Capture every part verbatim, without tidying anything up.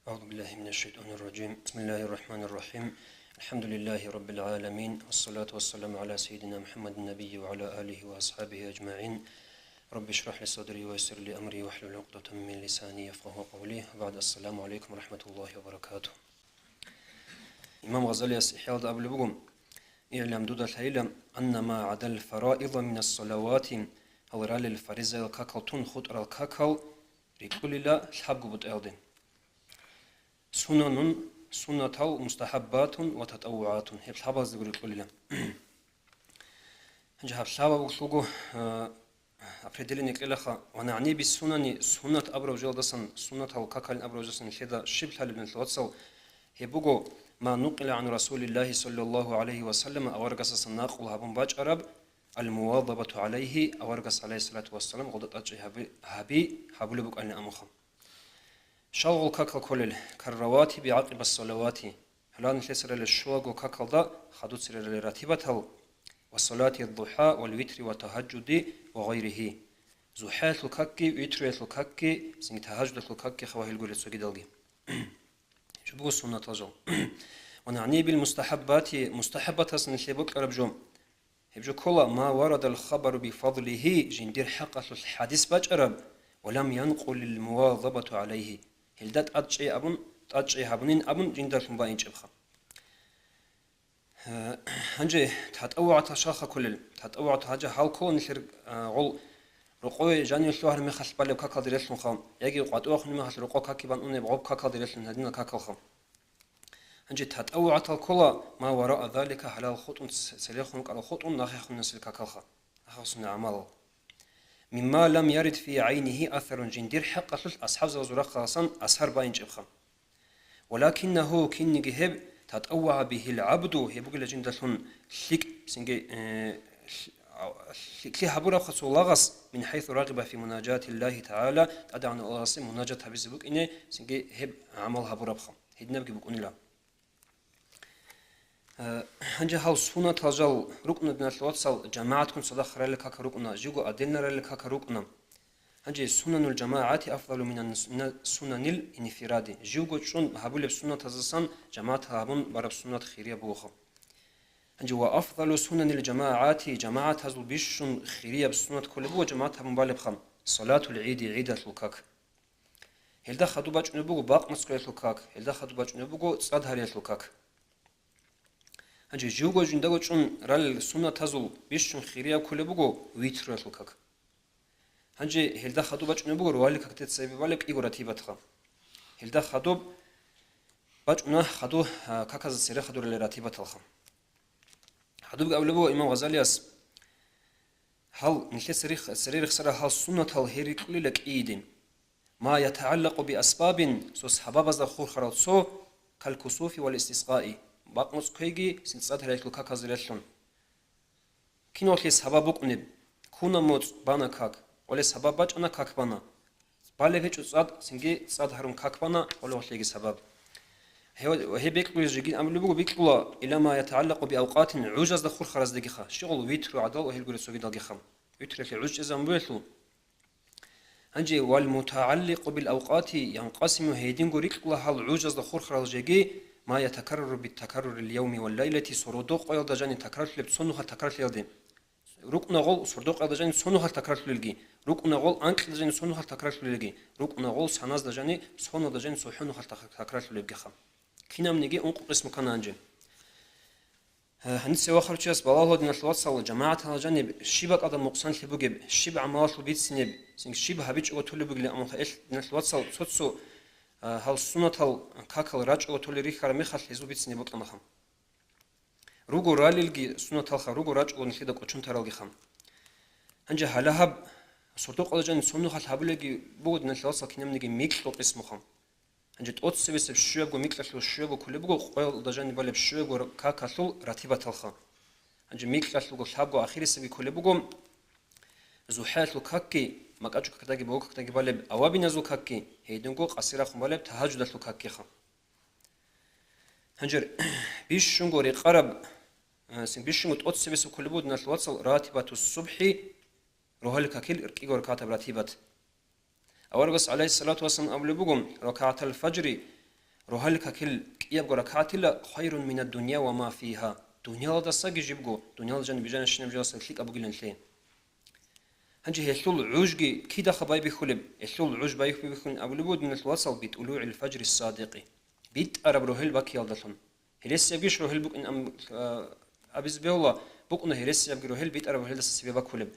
أعوذ بالله من الشيطان الرجيم. بسم الله الرحمن الرحيم. الحمد لله رب العالمين. والصلاة والسلام على سيدنا محمد النبي وعلى آله وأصحابه أجمعين. رب اشرح لي صدري ويسر لي أمري واحلل عقدة من لساني يفقهوا قولي. وبعد، السلام عليكم ورحمة الله وبركاته. Имам Гъазалияс ИхӀялда абулеб буго: «اعلم», дуда лъайила, «أن ما عدا الفرائض من الصلوات», гьал ралел фаризаял какал тун хутӀарал какал рикьулила лъабго бутӀаялде. Сунанун, суннатал, мустахӀаббатун ва татаввугӀатун, гьеб лъабаздаго рикьулила. Гьанже гьаб лъабаб буго, э, определение кьелаха, ва нагӀни бис сунани, суннат абураб жоялдасан, суннатал какалин абураб жоялдасан нилъеда щиб лъалеб, диналъул вацал, гьеб буго, ма нукъила гӀан Расулиллахи саллаллаху гӀалайхи ва саллам аварагасдасан накъул гьабун бачӀараб, ал-мувазабату гӀалайхи, аварагас, гӀалайхиссалату вассалам, гъолда тӀадчӀи гьаби, гьаби гьабулеб букӀанин абунха. Щал гъол какал кколел, карраватиби гӀакъибас салавати, гьалан нилъеца ралел щулаго какалда хадуцерарал ратибатал, ва салати духӀа вал витри ва тагьаджуди ва гъайрихи, зухӀаялъул какги, витруялъул какги, цинги тагьаджудалъул какги хавагьил гурел цогидалги. Жо буго суннатал жал. Ва нагӀни бил мустахӀаббати, мустахӀаббатас нилъе бокьараб жо. Гьеб жо ккола, ма варадал хабару бифадлихи, жиндир хӀакъалъулъ хӀадис бачӀараб, ва лам янкъулил мувазабату гӀалайхи, гьелда тӀадчӀей абун, тӀадчӀей гьабунин абун жиндалъун баинчӀебха. Гьанже татаввугӀатал щалха кколел, татаввугӀатал гьанже гьал ккола нилъер, а, гъол рокъове жаниве лъугьараб мехалъ балеб какалде релълъунха, яги къватӀивахунеб мехалъ рокъов каки бан унеб гъоб какалде релълъун гьадинал какалха. Гьанже татаввугӀатал ккола ма вараа залика, гьалал хутӀун, церехун рукӀарал хутӀун нахъехун нилъер какалха, нахъехун гӀамалал. Мимма лам ярид фи гӀайнихи асарун, жиндир хӀакъалъулъ асхӀабзабазул рахъалъан асар баинчӀебха. Валакиннагьу, кинниги гьеб, татаввагӀа бигьил гӀабду, гьеб бугила жиндалъун лъикӀ, цинги, э, лъ-, лъикӀлъи гьабурабха цо лагъас, мин хӀайсу рагъиба фи мунажатиллагьи тагӀала, ТӀадегӀанав Аллагьасе мунажат гьабизе букӀине, цинги гьеб гӀамал гьабурабха. Гьединабги букӀунила. Э, гьанже гьал суннатал жал рукӀуна, диналъул вацал, жамагӀатккун цадахъ ралел какал рукӀуна, живго отдельно ралел какал рукӀуна. Гьанже сунанул жамагӀати афдалу минан сунна-, сунанил инфиради. Живго чӀун гьабулеб суннатаздасан жамагӀат гьабун бараб суннат хирияб бугоха. Гьанже ва афдалу сунанил жамагӀати, жамагӀатазул бищун хирияб суннат кколеб буго жамагӀат гьабун балебха, салатул гӀиди, гӀидалъул как. Гьелда хадуб бачӀунеб буго бакъ мацӀ кквеялъул как, гьелда хадуб бачӀунеб буго цӀад гьариялъул как. Гьанже живго жиндаго чӀун ралел суннатазул бищун хирияб кколеб буго витруялъул как. Гьанже гьелда хадуб бачӀунеб буго рогьалил какде цебе балеб кӀиго ратибатха. Гьелда хадуб бачӀуна хаду, а, каказда цере хадурал ратибаталха. Хадубги абулеб буго имам Гъазалияс, гьал нилъеца рих-, цере рехсарал гьал суннатал гьел рикьулила кӀиидин. Ма ятагӀаллакъу би асбабин, цо сабабазда хурхарал цо, кал кусуфи вал истискъаи, бакъ мацӀ кквейги, цин цӀад гьариялъул каказда релълъун. Киналъе сабаб букӀунеб, ккуна моцӀ, бана как, гъоле сабаб бачӀана, как бана. Балеб гьечӀо цӀад, цинги цӀад гьарун как бана, гъоле гьелъеги сабаб. Гьев-, гьеб бекьулел жегин абулеб буго, бикьула, ила ма ятагӀаллакъу би авкъатин, гӀужазда хурхараздегиха, щигъул витру, гӀадал ва гьел гурел цогидалгиха. Витруялъе гӀуж чӀезабун бугелъул. Гьанже вал мутагӀалликъу бил авкъати янкъасиму, гьединго рикьула гьал гӀужазда хурхарал жеги, ма ятакаррару битакаррурил явми вал лайлати, сородо къоялда жани такрарлъулеб цо нухалъ такрарлъиялде. РукӀуна гъол сордо къоялда жани цо нухалъ такрарлъулелги, рукӀуна гъол анкьида жани цо нухалъ такрарлъулелги, рукӀуна гъол саназда жани цо нухалъ такрарлъулелги, рукӀуна гъол саназда жани цо хӀу нухалъ так-, такрарлъулебгиха. Кинабниги ункъо къисму ккана гьанже. Гьаниса вахарав чияс балагьула, диналъул вацал, жамагӀаталда жаниб щиб бакӀалда мукъсанлъи бугеб, щиб гӀамалалъул бицинеб, цинги щиб гьабичӀого толеб бугилан, амма гьелъ, диналъул вацал, цо-цо, а, гьал суннатал какал рачӀого толел рихьараб мехалъ гьезул бицине бокьанаха. Руго ралелги суннаталха, руго рачӀого нилъеда кӀочон таралгиха. Гьанже гьале гьаб сордо къоялда жани цо нухалъ гьабулелги буго, диналъул вацал, кинабниги микьго къисмуха. Гьанже тӀоцебесеб щуябго микьалъул щуябго кколеб буго къоялда жаниб балеб щуябго какалъул ратибаталха. Гьанже микьалъулго лъабго ахирисебги кколеб буго, зухӀаялъул какги, макьачӀу какдаги бого какдаги балеб авабиназул какги, гьединго къасирахун балеб тагьаджудалъул какгиха. Гьанже бищунго рекъараб, э, бищунго тӀоцебесеб кколеб буго, диналъул вацал, ратибатус субхӀи, рогьалил какил кӀиго ракагӀатаб ратибат. Аварагас, гӀалайхиссалату вассалам, абулеб буго, ракагӀатал фажри, Рогьалил какил кӀиябго ракагӀатила хайрун мина дунья ва ма фигьа. Дуньялалдасаги жибго, дуньялда жаниб жанашинаб жоялдаса лъикӀаб бугилан лъе. Гьанже гьелъул гӀужги кидаха байбихьулеб, гьелъул гӀуж байбихьулин абулеб буго, диналъул вацал, битӀулугӀил фажри садикъи, битӀараб рогьел бакиялдалъун. Гьересиябгищ рогьел букӀин ам-, а, абизе бегьула, букӀуна гьересиябги рогьел битӀараб рогьелдаса цебе бакулеб.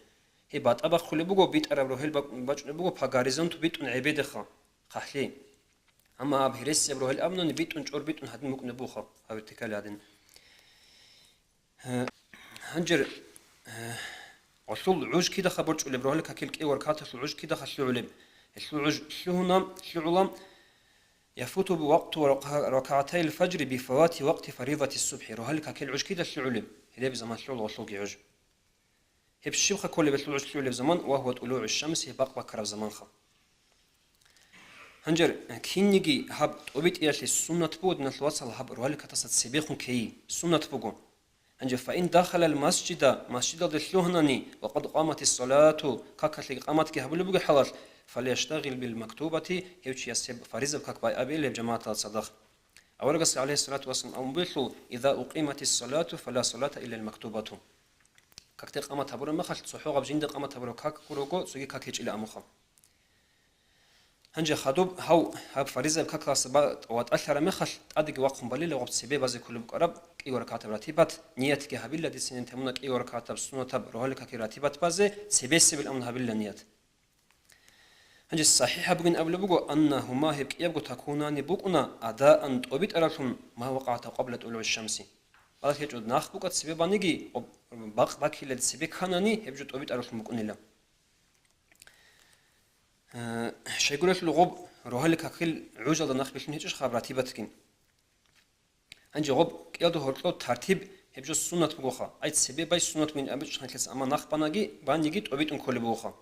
Гьеб батӀа бахъулеб буго, битӀараб рогьел бак-, бачӀунеб буго по горизонту битӀун гӀебедеха, хъахӀлъи. Амма аб гьересияб рогьел абунани битӀун, чӀор битӀун гьадин букӀунеб буха, гьаб вертикали гьадин. Гьанже, гьелъул гӀуж кидаха борчӀулеб, рогьалил какил кӀиго ракагӀаталъул гӀуж кидаха лъугӀулеб? Гьелъул гӀуж лъугьуна, лъугӀула, яфуту вакъту рака-, ракагӀатайил фажри бифавати вакъти фаридати субхӀи. Рогьалил какил гӀуж кида лъугӀулеб? Гьелеб заман лъугӀула гьелъулги гӀуж. Гьеб щибха кколеб гьелъул гӀуж лъугӀулеб заман? Ва гьува тӀулугӀу шамси, гьеб бакъ бакараб заманха. Гьанже кинниги гьаб тӀобитӀиялъе суннат буго, диналъул вацал, гьаб рогьалил какдаса цебехун ккей, суннат буго. Гьанже, фаин дахалал масжида, масжидалде лъугьанани, ва къад къаматис салату, какалъе къаматги гьабулеб бугеб хӀалалъ, фалъяштагъил бил мактубати, гьев чияс гьеб фаризаб как байбихьила гьеб жамагӀаталда цадахъ. Аварагас, гӀалайгьиссалату вассалам, абун бугелъул, иза укъиматис салату, фала салата иллал мактубату. Какде къамат гьабураб мехалъ, цохӀо гьаб жинда къамат гьабураб как гурого, цоги как гьечӀила амуха. Гьанже хадуб гьав, гьаб фаризаяб какалъа ба-, ватӀалъараб мехалъ, тӀадеги вахъун балила гъоб цебе базе кколеб букӀараб кӀиго ракагӀатаб ратибат, ниятги гьабила, дица нин тамуна кӀиго ракагӀатаб суннатаб рогьалил какил ратибат базе, цебесебилан абун гьабила ният. Гьанже сахӀихӀаб бугин абулеб буго, аннагьума, гьеб кӀиябго такунани букӀуна, адаан, тӀобитӀараблъун, ма вакъагӀата къабла тӀулугӀи шамси. Балагье гьечӀо, нахъ букӀа цебе баниги, гъоб-, бакъ бакила цебе кканани, гьеб жо тӀобитӀараблъун букӀунила. Э, щайгурелъул гъоб рогьалил какил гӀужалда нахъ билълъун гьечӀищ хаб ратибатги. Гьанже гъоб кӀиялда гьоркьоб тартиб гьеб жо суннат бугоха. Ай, цебе бай суннат бугин абичӀоха нилъеца, амма нахъ банаги, баниги тӀобитӀун кколеб бугоха.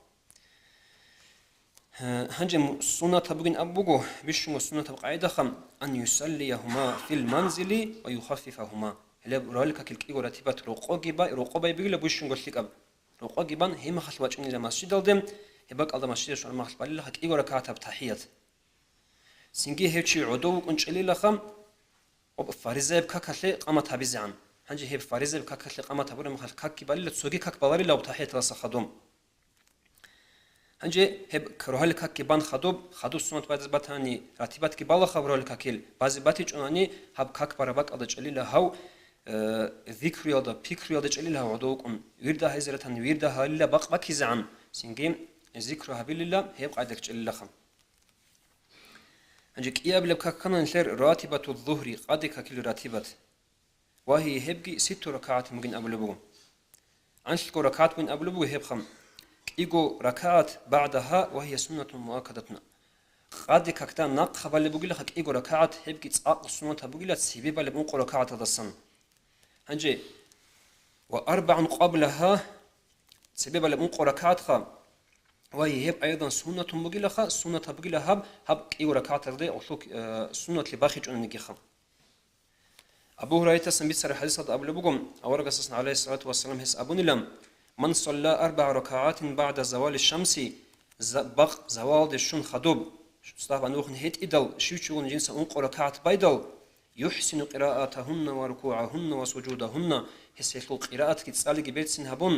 Э, гьанже му-, суннатаб бугин аб буго, бищунго суннатаб къагӀидаха, ан юсаллияхума фил манзили ва юхаффифахума. Гьеле рогьалил какил кӀиго ратибат рокъоги бай, рокъо байбигила бищунго лъикӀаб. Рокъоги бан, гьеб мехалъ вачӀунила масжидалде, гьеб бакӀалда масжидалъ щвараб мехалъ балилаха кӀиго ракагӀатаб тахӀият. Цинги гьев чи гӀодов вукӀун чӀелилаха, гъоб фаризаяб какалъе къамат гьабизегӀан. Гьанже гьеб фаризаяб какалъе къамат гьабураб мехалъ какги балила, цоги как баларила гьаб тахӀияталдаса хадуб. Гьанже гьеб к-, рогьалил какги бан хадуб, хадуб суннат базе батани, ратибатги балаха рогьалил какил, базе батичӀонани, гьаб как бараб бакӀалда чӀелила гьав, э, зикруялда, пикруялда чӀелила гьав гӀодов вукӀун, вирда гьайзе ратани, вирда гьалила бакъ бакизегӀан, цинги зикру гьабилила гьеб къайдалъ чӀелилаха. Гьанже кӀиабилеб как ккана нилъер ратибату ззугьри, къаде какил ратибат. Ва гьи гьебги ситту ракагӀат бугин абулеб буго. Анлъго ракагӀат бугин абулеб буго гьебха. КӀиго ракагӀат багӀдагьа ва гьия суннатун муаккадатун. Къаде какда нахъа балеб бугилаха кӀиго ракагӀат, гьебги цӀакъ суннатаб бугила цебе балеб ункъо ракагӀаталдасан. Гьанже, ва арбагӀун къаблагьа, цебе балеб ункъо ракагӀатха, ва гьеб айдан суннатун бугилаха, суннатаб бугила гьаб, гьаб кӀиго ракагӀаталде гьелъул, э, суннатлъи бахичӀонанигиха. Абу Гьурайратасан бицараб хӀадисалда абулеб буго, аварагасдасан, гӀалайгьиссалату вассалам, гьес абунила: «Ман салла арбагӀа ракагӀатин багӀда завали шамси», за-, бакъ завалалде щун хадуб, цӀакъ банухъун гьетӀидал, щив чи вугони жинца ункъо ракагӀат байдал, «юхӀсину къираатагьунна ва рукугӀагьунна ва сужудагьунна», гьес гьелъул къираатги цӀалиги берцин гьабун,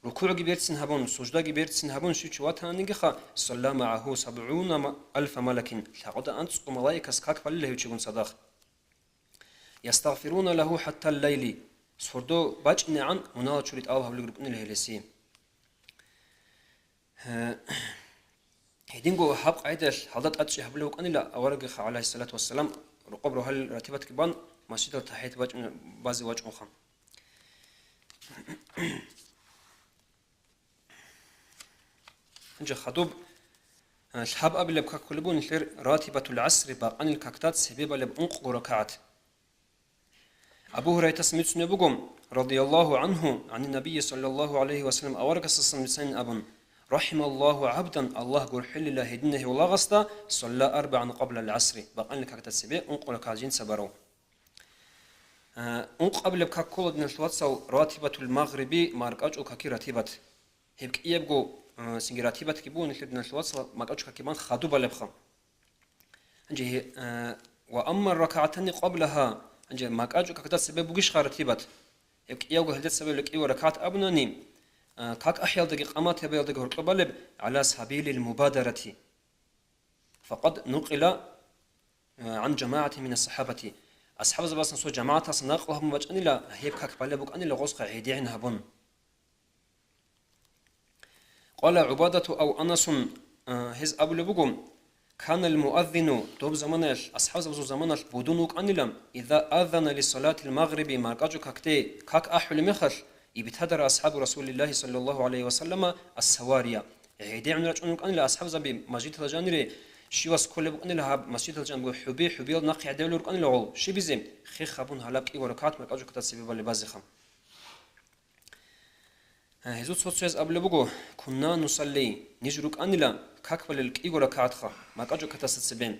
рукугӀги берцин гьабун, суждаги берцин гьабун щив чи ватананигиха, «салла магӀагьу сабгӀуна ма-, алфа малакин», лъабкъоялда анцӀго малаикас как балила гьев чигун цадахъ. «Ястагъфируна лагьу хӀатта ллайли», сордо бачӀинегӀан мунагьал чури тӀалаб гьабулел рукӀунила гьелеси. Гьединго гьаб къайдалъ гьалда тӀадчӀи гьабулев вукӀанила аварагиха, гӀалайгьиссалату вассалам, рокъоб рогьалил ратибатги бан, масжидалда тахӀият бачӀун-, базе вачӀунха. Гьанже хадуб, э, лъабабилеб как кколеб буго нилъер ратибатул гӀасри, бакъанил какда цебе балеб ункъго ракагӀат. Абу Гьурайратас бицунеб буго, радияллагьу гӀангьу, гӀанин Набийи саллаллагьу гӀалайгьи ва саллам, аварагасдасан бицанин абун: «РахӀималлагьу гӀабдан», Аллагь гурхӀелила гьединав гьев лагъасда, «салла арбагӀан къаблал гӀасри», бакъанил какда цебе ункъо ракагӀат жинца барав. Э, ункъабилеб как ккола, диналъул вацал, ратибатул магъриби, маркӀачӀул какил ратибат. Гьеб кӀиябго, э, цинги ратибатги буго нилъер, диналъул вацал, маркӀачӀул какил бан хадуб балебха. Гьанже гье-, э, Ва амма ракагӀатани къаблагьа, гьанже макӀачӀу какда цебе бугищха ратибат? Гьеб кӀиявго гьелда цебе кӀиго ракагӀат абунани, а, как ахӀиялдаги къамат гьабиялдаги гьоркьоб балеб, гӀала сабилил мубадарати. Факъад нукъила, а, гӀан жамагӀатин мина сахабати. АсхӀабзабасан цо жамагӀаталъа накъл гьабун бачӀанила, гьеб как балеб букӀанила гъосха гӀедегӀин гьабун. Къала ГӀубадату ав Анасун, а, гьез абулеб буго, канал муаззину, доб заманаялъ, асхӀабзабазул заманалъ будун вукӀанила, иза аззана лисалатил магъриби, маркӀачӀу какде как ахӀулеб мехалъ, ибтадара асхӀабу Расулиллагьи саллаллагьу гӀалайгьи ва саллама ас-савария. ГӀедегӀун рачӀун рукӀанила асхӀабзаби масжидалда жанире, щивас кколеб букӀанила гьаб масжидалда жан буго хӀуби, хӀубиял нахъе гӀедевлел рукӀанила гъол, щибизе, хех гьабун гьалаб кӀиго ракагӀат маркӀачӀу какда цебе балеб базеха. Гьезул цо-цояз абулеб буго, кунна нусалли, ниж рукӀанила как балел кӀиго ракагӀатха, маркӀачӀу какдаса цебе.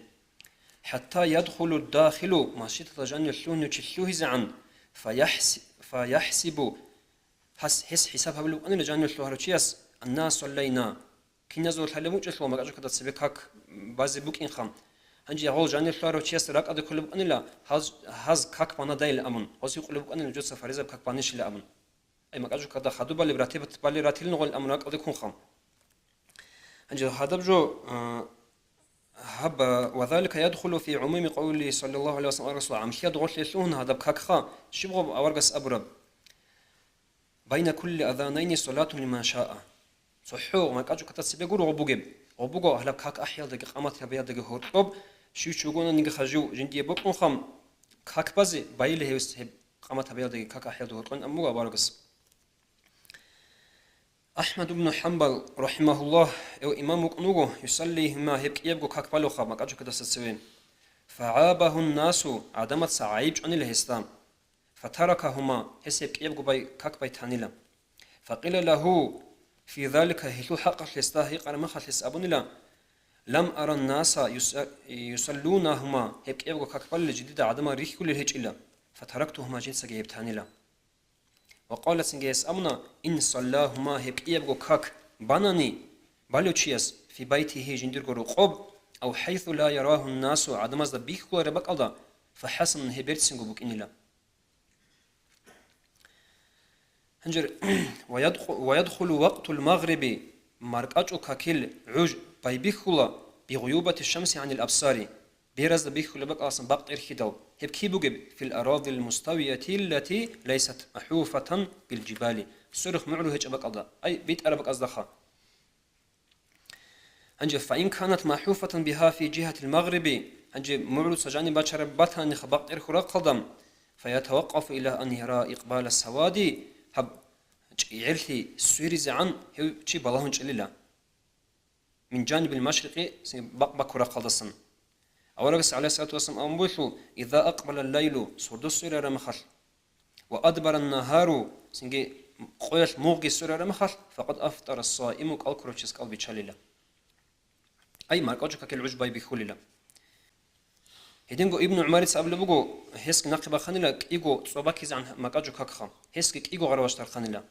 ХӀатта ядхулу дахилу, масжидалда жаниве лъугьунев чи лъугьизегӀан, фаяхӀси-, фаяхӀсибу, гьас, гьес хӀисаб гьабулеб букӀанила жаниве лъугьарав чияс, анна саллайна, киназул лъалеб букӀелъул маркӀачӀу какда цебе как базе букӀинха. Гьанже гьал жаниве лъугьарав чиясда ракӀалде кколеб букӀанила, гьаз, гьаз как банадайилан абун, гьаз гьикъулеб букӀанила, жуца фаризаб как банищила абун. Ай, маркӀачӀу какда хадуб балеб, ратибат балеб ратилин гъолин амру ракӀалде ккунха. Гьанже гьадаб жо, а, гьаб, а, ва залика ядхулу фи гӀумуми къавли саллаллагьу гӀалайгьи ва саллам, Расул гӀамлъиялда гъорлъе лъугьун гьадаб какха, щиб гъоб аварагас абураб? Байна кулли азанайни салатун лиман шаа. ЦохӀо маркӀачӀу какда цебе гуро гъоб бугеб. Гъоб буго гьалаб как ахӀиялдаги къамат гьабиялдаги гьоркьоб, щив чи вугонаниги хажив жиндие бокьунха, как базе, байила гьевс гьеб къамат гьабиялдаги как ахӀиялда гьоркьоб абун буго аварагас. АхӀмад ибн ХӀамбал, рахӀимагьуллагь, гьев имам вукӀун вуго, юсаллигьима, гьеб кӀиябго как балевха маркӀачӀу какдаса цеве. ФагӀабагьун насу, гӀадамаца гӀайиб чӀванила гьесда. Фатаракагьума, гьес гьеб кӀиябго бай-, как байтанила. Факъила лагьу фи залика, гьелъул хӀакъалъ гьесда гьикъараб мехалъ гьес абунила, лам ара наса юса-, юсаллунагьума, гьеб кӀиябго как балел жидеда гӀадамал рихьулел гьечӀила, фатарактугьума, жинцаги гьеб танила. Ва къала, цинги гьес абуна, ин саллагьума, гьеб кӀиябго как банани, балев чияс, фи байтигьи, жиндирго рокъоб, ав хӀайсу ла ярагьун насу, гӀадамазда бихьулареб бакӀалда, фахӀасанун, гьеб берцинго букӀинила. Гьанже, ва ядху-, ва ядхулу вакътул магъриби, маркӀачӀул какил гӀуж байбихьула, бигъуюбати шамси гӀанил абсари, беразда бихьулеб бакӀалдасан бакъ тӀерхьидал, гьеб киб бугеб, фил арадил муставияти ллати лайсат махӀуфатан бил жибали, сверухъ мугӀру гьечӀеб бакӀалда, ай, битӀараб бакӀаздаха. Гьанже, фаин канат махӀуфатан бигьа фи жигьатил магъриби, гьанже мугӀруца жаниб бачараб батаниха бакъ тӀерхьул рахъалда, фаятавакъафу иля ан яра икъбала савади, гьаб чӀегӀерлъи сверизегӀан гьев чи балагьун чӀелила. Мин жанибил машрикъи, бакъ баккул рахъалдасан. Аварагас, гӀалайгьиссалату вассалам, абун бугелъул, иза акъбалал лайлу, сордо сверараб мехалъ, ва адбаран нагьару, цинги къоялъ мугъги сверараб мехалъ, факъад афтара ссаиму, кӀал ккурав чияс кӀал биччалила. Ай, маркӀачӀул какил гӀуж байбихьулила. Гьединго Ибну ГӀумарица абулеб буго, гьесги нахъе бахъанила кӀиго цӀва баккизегӀан маркӀачӀул какха, гьесги кӀиго гъараваш тархъанила.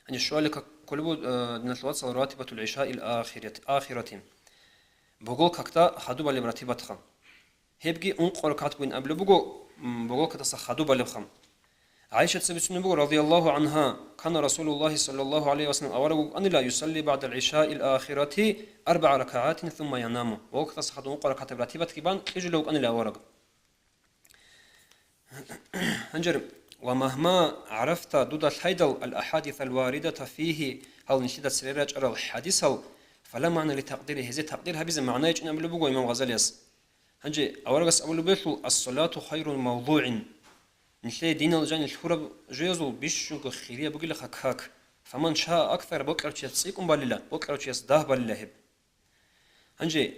Гьанже щуалеб как кколеб буго, э, диналъул вацал, ратибатул гӀишаил ахират-, ахирати. Богол какда хадуб балеб ратибатха. Гьебги ункъо ракагӀат бугин абулеб буго, м, богол какдаса хадуб балебха. ГӀайшатица бицунеб буго, радияллагьу гӀангьа, кана Расулуллагьи саллаллагьу гӀалайгьи ва саллам, авараг вукӀанила, юсалли багӀдал гӀишаил ахирати арбагӀа ракагӀатин сумма янаму. Богол какдаса хадуб ункъо ракагӀатаб ратибатги бан кьижулев вукӀанила авараг. Гьанже, ва магьма гӀарафта, дуда лъайдал, ал-ахадисал варидата фигьи, гьал нилъеда цере рачӀарал хӀадисал, фала магӀна ли такъдири, гьезие такъдир гьабизе магӀна гьечӀин абулеб буго имам Гъазалияс. Гьанже аварагас абулеб бугелъул, ас-салату хайру мавдугӀин. Нилъее динал жанир лъураб жоязул бищунго хирияб бугилаха как. Фаман шаа аксар, бокьарав чияс цӀикӀкӀун балила, бокьарав чияс дагь балила гьеб. Гьанже,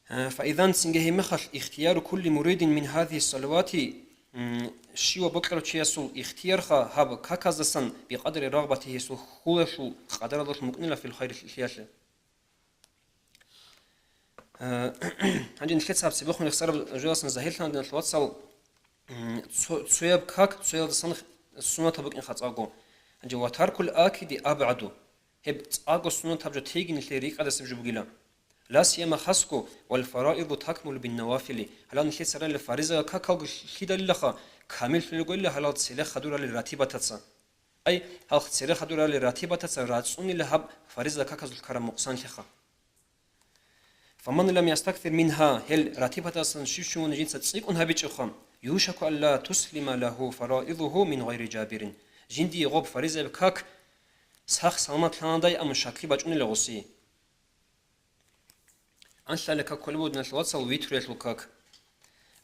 э, фаидан цинги гьеб мехалъ ихтияру кулли муридин мин гьазигьи салавати, м, щивав бокьарав чиясул ихтиярха гьаб каказдасан бикъадри рагъбати гьесул хьулалъул къадаралдалъун букӀунила фил хайри лъиялъе. Э, гьанже нилъеца гьаб цебехун рехсараб жоялдасан загьирлъана, диналъул вацал, м, цо-, цояб как цоялдасан суннатаб букӀин хацӀаго. Гьанже ва таркул акиди абгӀаду. Гьеб цӀакъго суннатаб жо теги нилъее рикӀкӀадасеб жо бугила. Ла сияма хасго, вал фараиду такмулу бин навафили, гьалал нилъеца ралел фаризаял какалго лъидалилаха, камиллъулелгойила гьалал цере хадуралел ратибатаца. Ай, гьал цере хадуралел ратибатаца рацӀцӀунила гьаб фаризаял каказул ккараб мукъсанлъиха. Фаман лам ястаксир мингьа, гьел ратибатасан щив-щиван жинца цӀикӀкӀун гьабичӀоха, юшаку алла туслима лагьу фараидугьу мин гъайри жабирин. Жиндие гъоб фаризаяб как сах-саламат лъанадай абун щаклъи бачӀунила гъосие. Анлъала как кколеб буго, диналъул вацал, витруялъул как.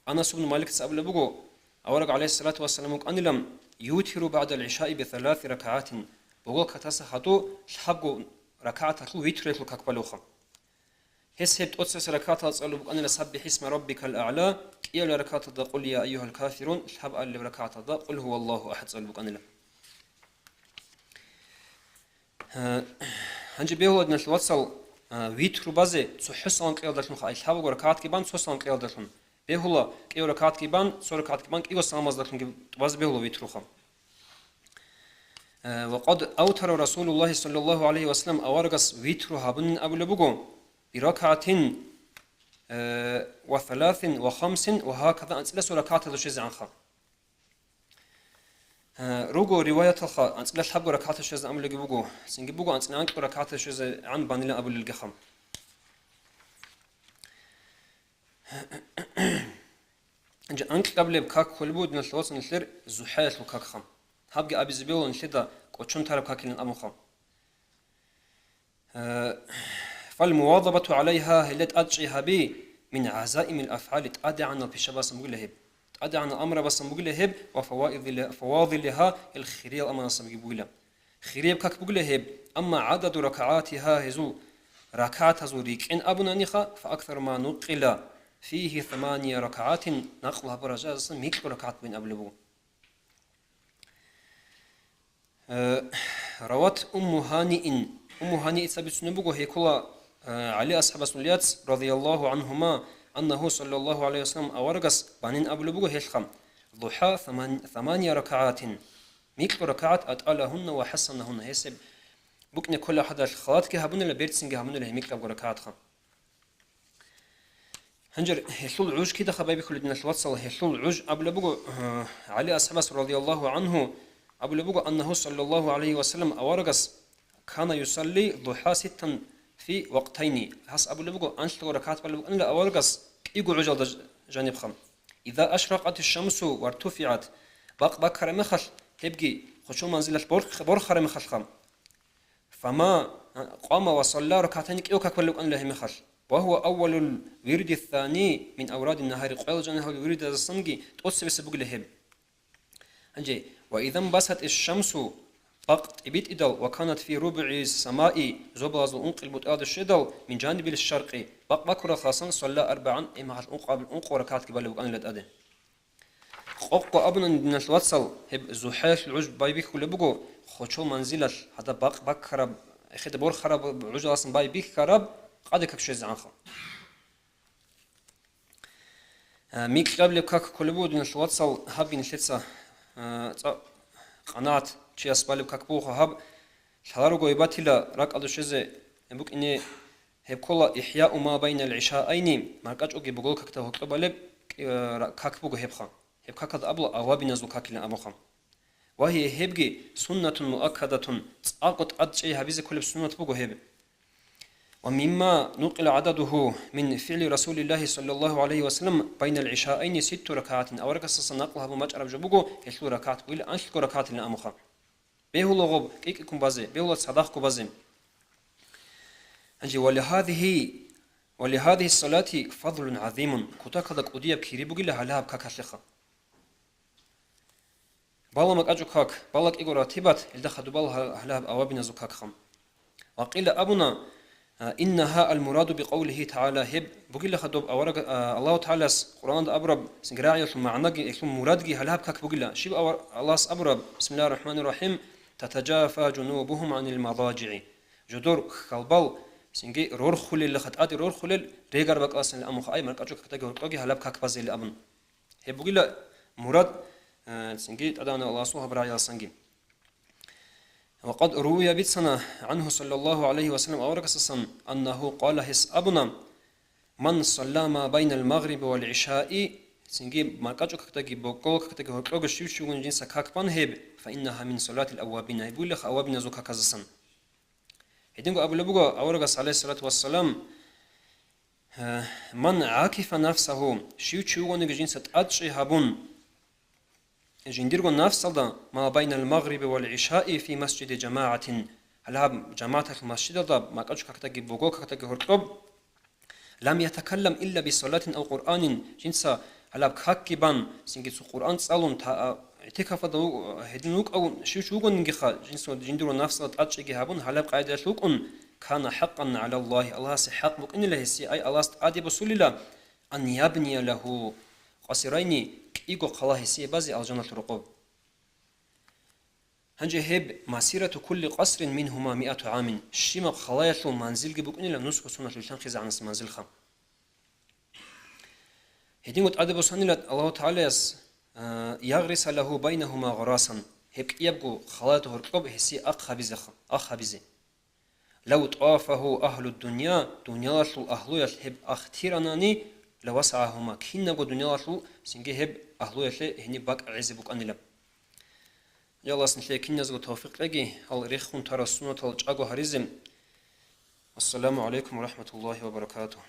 Анас ибн Маликица абулеб буго, авараг, гӀалайгьиссалату вассалам, вукӀанилан, ютиру багӀдал гӀишаи бисаласи ракагӀатин, боголкатаса хадуб лъабго ракагӀаталъул витруялъул как балевха. Гьес гьеб тӀоцебесеб ракагӀаталда цӀалулеб букӀанила «СаббихӀ исма раббикал агӀла», кӀияб ракагӀаталда «Къул я айюгьал кафирун», лъабабилеб ракагӀаталда «Къул гьуваллагьу ахӀад» цӀалулеб букӀанила. Гьанже бегьула, диналъул вацал, витру базе цохӀо салам кьеялдалъунха, ай лъабго ракагӀатги бан цо салам кьеялдалъун. Бегьула кӀиго ракагӀатги бан, цо ракагӀатги бан кӀиго саламаздалъунги базе бегьула витруха. Ва къад автара Расулуллагьи саллаллагьу гӀалайгьи ва саллам, аварагас витру гьабунин абулеб буго, биракагӀатин, ва саласин, ва хамсин, ва гьакада, анцӀила цо ракагӀаталда щвезегӀанха. Э, руго риваяталха, анцӀила лъабго ракагӀаталда щвезан абулелги буго, цинги буго анцӀила анкьго ракагӀаталда щвезегӀан банилан абулелгиха. Анкьабилеб как кколеб буго, диналъул вацал, нилъер зухӀаялъул какха. Гьабги абизе бегьула нилъеда кӀочон тараб какилан абунха. Э, фалмувазабату гӀалайгьа, гьелда тӀадчӀей гьаби, мин гӀазаимил афгӀали, тӀадегӀанал пишабасан бугила гьеб. ТӀадегӀанал амрабасан бугила гьеб ва фаваидили-, фавадилигьа, гьел хириял амаласан бугила. Хирияб как бугила гьеб, амма гӀададу ракагӀатигьа, гьезул ракагӀатазул рикӀкӀин абунаниха, фааксару ма нукъила фигьи самания ракагӀатин, накълу гьабурал жагьиласан микьго ракагӀат бугин абулеб буго. Э, рават Умму Гьаниин. Умму Гьаниица бицунеб буго, гьекула, э, ГӀали асхӀабасул яц, радияллагьу гӀангьума, аннагьу саллаллагьу гӀалайгьи ва саллам, аварагас банин абулеб буго гьелха, духӀа саман-, самания ракагӀатин, микьго ракагӀат, атӀалагьунна ва хӀасанагьунна, гьесеб букӀине ккола гьадалъ халатги гьабунила, берцинги гьабунила гьеб микьабго ракагӀатха. Гьанже гьелъул гӀуж кидаха байбихьулеб, диналъул вацал, гьелъул гӀуж абулеб буго, э, ГӀали асхӀабас радияллагьу гӀангьу абулеб буго, аннагьу саллаллагьу гӀалайгьи ва саллам аварагас кана юсалли духӀа ситтан фи вакътайни. Гьас абулеб буго, анлъго ракагӀат балеб букӀанила аварагас кӀиго гӀужалда ж-, жанибха. Иза ашракъатиш шамсу вартуфигӀат, бакъ баккараб мехалъ, гьебги хъучул манзилалъ борх-, борхараб мехалъха. Фама, къама ва салла ракагӀатайни, кӀиго как балеб букӀанила гьебмехалъ. Ва гьува аввалул вирди ссани мин аврадин нагьари, къоялъ жаниб гьабулеб вирдазасанги тӀоцебесеб бугила гьеб. Гьанже, ва изан басатӀиш шамсу, бакъ тӀибитӀидал, ва канат фи рубугӀи самаи, зобалазул ункъил бутӀалда щведал, мин жанибил шаркъи, бакъ баккаралдасан, салла арбагӀан, гьебмехалъ ункъаб-, ункъо ракагӀатги балеб букӀанила тӀаде. Къокъго абунани, диналъул вацал, гьеб зухӀаялъул гӀуж байбихьулеб буго, хъучул манзилалъ гьадаб бакъ баккараб, эхеда борхараб гӀужаласан байбихьараб къаде как щвезегӀанха. Э, микьабилеб как кколеб буго, диналъул вацал, гьабги нилъеца, э, цӀа-, къанагӀат чияс балеб как буго гьаб, лъаларого гьеб батила ракӀалда щвезе букӀине. Гьеб ккола ихӀяу ма байнал гӀишаайни, маркӀачӀоги боголкакда гьоркьоб балеб, э, ра-, как буго гьебха. Гьеб какалда абула авабиназул какилан абунха. Ва гье гьебги суннатун муаккадатун, цӀакъго тӀадчӀей гьабизе кколеб суннат буго гьеб. Ва мимма нукъила гӀададугьу мин фигӀли Расулиллагьи саллаллагьу гӀалайгьи ва саллам байнал гӀишаайни ситту ракагӀатин, аварагасдасан накълу гьабун бачӀараб жо буго, гьелъул ракагӀат бугила анлъго ракагӀатилан абунха. Бегьула гъоб кӀикӀиккун базе, бегьула цадахъго базе. Гьанже, ва лигьадигьи, ва лигьадигьи ссалати фадлун гӀазимун, кутакалда кӀудияб кири бугила гьалаб какалъеха. Бала макьачӀо как, бала кӀиго ратибат, гьелда хадубал гьа-, гьалаб авабиназул какха. Ва къила абуна, а, иннагьа ал-мураду бикъавлигьи тагӀала, гьеб бугила хадуб авараг, а, Аллагьу ТагӀалас Къуръанда абураб сингирагӀиялъул магӀнаги, гьелъул мурадги гьалаб как бугила. Щиб авар-, Аллагьас абураб, бисмиллагьир рахӀманир рахӀим, татажафа жунубугьум гӀанил мадажигӀи. Жодор хьалбал, цинги рорхулелха, тӀаде рорхулел регар бакӀаласанилан абунха, ай, маркӀачӀул какдаги гьоркьоги гьалаб как базейилан абун. Гьеб бугила мурад, э, цинги тӀадегӀанав Аллагьасул гьаб рагӀиялдасанги. Ва къад рувия бицана гӀанху саллаллагьу гӀалайгьи ва саллам аварагасдасан, аннагьу къала, гьес абуна: «Ман салла ма байнал магъриби вал гӀишаи», цинги маркӀачӀул какдаги бокӀолал какдаги гьоркьоги щив чи вугониги жинца как бан гьеб, «фа иннагьа мин салатил аввабин», гьеб бугилаха аввабиназул каказдасан. Гьединго абулеб буго аварагас, гӀалайгьиссалату вассалам, э, «Ман гӀакифа нафсагьу», щив чи вугониги жинца тӀадчӀи гьабун, жиндирго нафсалда, «ма байнал магъриби вал гӀишаи фи масжиди жамагӀатин», гьалаб жамагӀаталъул масжидалда, маркӀачӀул какдаги бокӀолал какдаги гьоркьоб, «лам ятакаллам илла бисалатин ав Къуръанин», жинца гьалаб какги бан, цинги цо Къуръан цӀалун, та-, а, гӀитикафалда ву-, гьедин вукӀав щив чи вугониги ха, жинца жиндирго нафсалда тӀадчӀиги гьабун, гьалаб къайдаялъ вукӀун, «кана хӀакъан гӀалаллагьи», Аллагьасе хӀакъ букӀинила гьесие, ай, Аллагьас тӀаде босулила, «ан ябния лагьу къасирайни», кӀиго хъала гьесие базе алжаналъул рокъоб. Гьанже гьеб «масирату кулли къасрин мингьума миату гӀамин», щибаб хъалаялъул манзилги букӀунила нусго соналъ вилълъанхъизегӀанас манзилха. Гьединго тӀаде босанила Аллагьу ТагӀалаяс, а, «ягъриса лагьу байнагьума гъарасан», гьеб кӀиябго хъалаялда гьоркьоб гьесие ахъ гьабизеха-, ахъ гьабизе. «Лав тӀафагьу агьлу дунья», дунялалъул агьлуялъ гьеб ахъ тиранани, «лавасагӀагьума», кинабго дунялалъул цинги гьеб агьлуялъе гьениб бакӀ гӀезе букӀанила. Я Аллагьас нилъее киназго тавфикъ кьеги, гьал рехун тарал суннатал чӀаго гьаризе. Ассаламу гӀалайкум ва рахӀматуллагьи ва баракатугь.